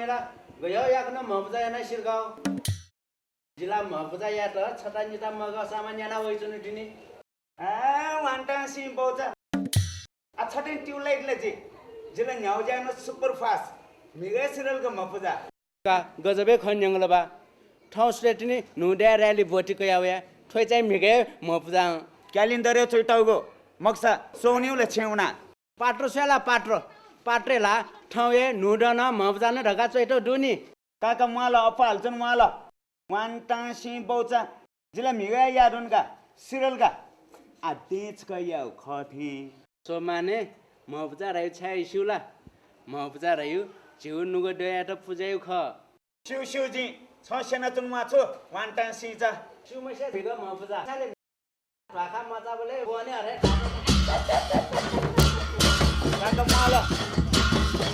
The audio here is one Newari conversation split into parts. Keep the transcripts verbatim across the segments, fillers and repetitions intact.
ला गय् याकनं म्हपुजा याना सिरकाव। जिला म्हपुजा यात छता निता मग सामान याना वइचुनु दिनि। आ, वान्टांसिं बौचा। आ, छतें ट्युबलाइट ला जि। जिला न्ह्याउज्यान super fast। म्हिगय् सिरल का म्हपुजा। का गजबे खँ न्यंगल बा। थौं सुले तिनि न्हूदँया र्‍याली ब्वति कया वया। थ्वइ चाहिँ म्हिगय् म्हपुजां। क्यालेन्डरय् च्वइतौगु मखुसा स्वनिउ ला छेँ उना। पात्र स्वया ला पात्र। पात्रय् ला थौं हे न्हूदँनं म्हपुजानं धकाः च्वइतौ दुनि। काका म्वाल अप्पा हालचुन म्वाल। वान्टांसिं बौचा। जिला म्हिगय् याः धुन का। सिरल का। आ दें छकः याउ खः थें। सोमाने म्हपुजा रायु छाय् स्यू ला? म्हपुजा रायु झिउ नुगः द्वयात पुजायु खः। स्यू स्यू जिं। छं स्यनाच्वनु म्वाः छु वान्टांसिं चा। स्यू मस्या झिगः म्हपुजा। ध्वाखा मचाबलय् वने अरे। काका म्वाल।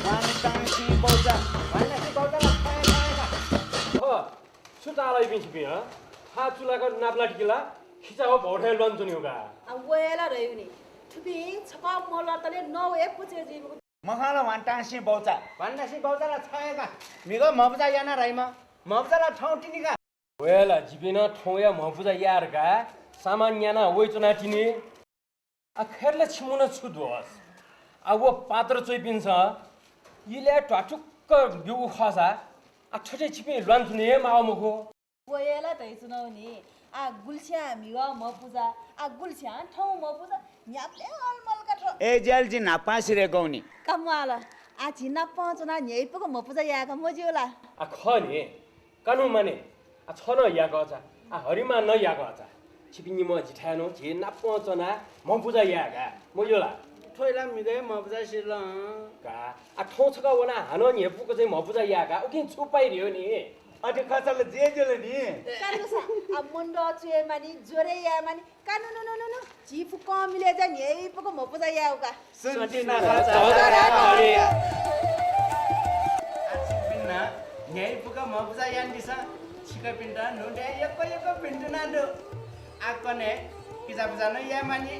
वान्टांसिं बौचा। वान्टांसिं बौचा ला खये खये का। हो, छु ताल इपिं छिपिं, हँ? हा चुलाक नापलात कि ला खिचा हो भौथाय् ल्वानाच्वनीगु का। आ, वय् ला धयागु नि। थुपिं छकः मल्वातले नौ हे पुचय् जुइगु। मखं ला वान्टांसिं बौचा। वान्टांसिं बौचा ला छाय् का। म्हिगः म्हपुजा याना राइमा। म्हपुजा ला थौं तिनि का। वय् ला जिपिं नं थौंया म्हपुजा याये धकाः सामान न्याना वइच्वना तिनि। आ, खय् ला छिमु नं छु दोष? आ, व पात्र च्वइपिन्सं इलय् ध्वाथुक्क ब्यूगु खःसा, आ, थथे छिपिं ल्वानाच्वने हे माः मखु। वय् ला धयाच्वनागु नि, आ, गुलिस्यां म्हिगः म्हपुजा, आ, गुलिस्यां थौं म्हपुजा, न्ह्याबलें अलमल का थ्व। ए ज्याल, जि न्हापां सिधय्‌कौनि। का म्वाल, आ, झी नापं च्वनाः न्ह्यइपुक म्हपुजा यायेका मज्यू ला? आ, खः नि। कानु माने, आ, छ नं याकःचा, आ, हरिमा नं याकःचा। छिपिं निम्ह जिथाय् नं झी नापं च्वनाः म्हपुजा यायेका, मज्यू ला? थ्वइ ला म्हिगय् म्हपुजा सिल हँ। का, आ, थौं छकः वनाः हानं न्ह्यइपुक चाहिँ म्हपुजा यायेका, उकिं छु पाइ रे नि? अथे खःसा ला जे जुल नि। कानुसा, आ, मन्दः च्वये मानि, ज्वरय् याये मानि, का नु, नु, नु, नु, नु। झी फुक्कं मिले जा न्ह्यइपुक म्हपुजा यायेगु का। सुन्ति नाखा झःझः धायेका हरे। आ छिकपिन्त न्ह्यइपुक म्हपुजा यानादिसँ। छिकपिन्त न्हूदँय् यक्व यक्व भिन्तुना दु। आ कन्हय् किजापुजा नं याये मानि।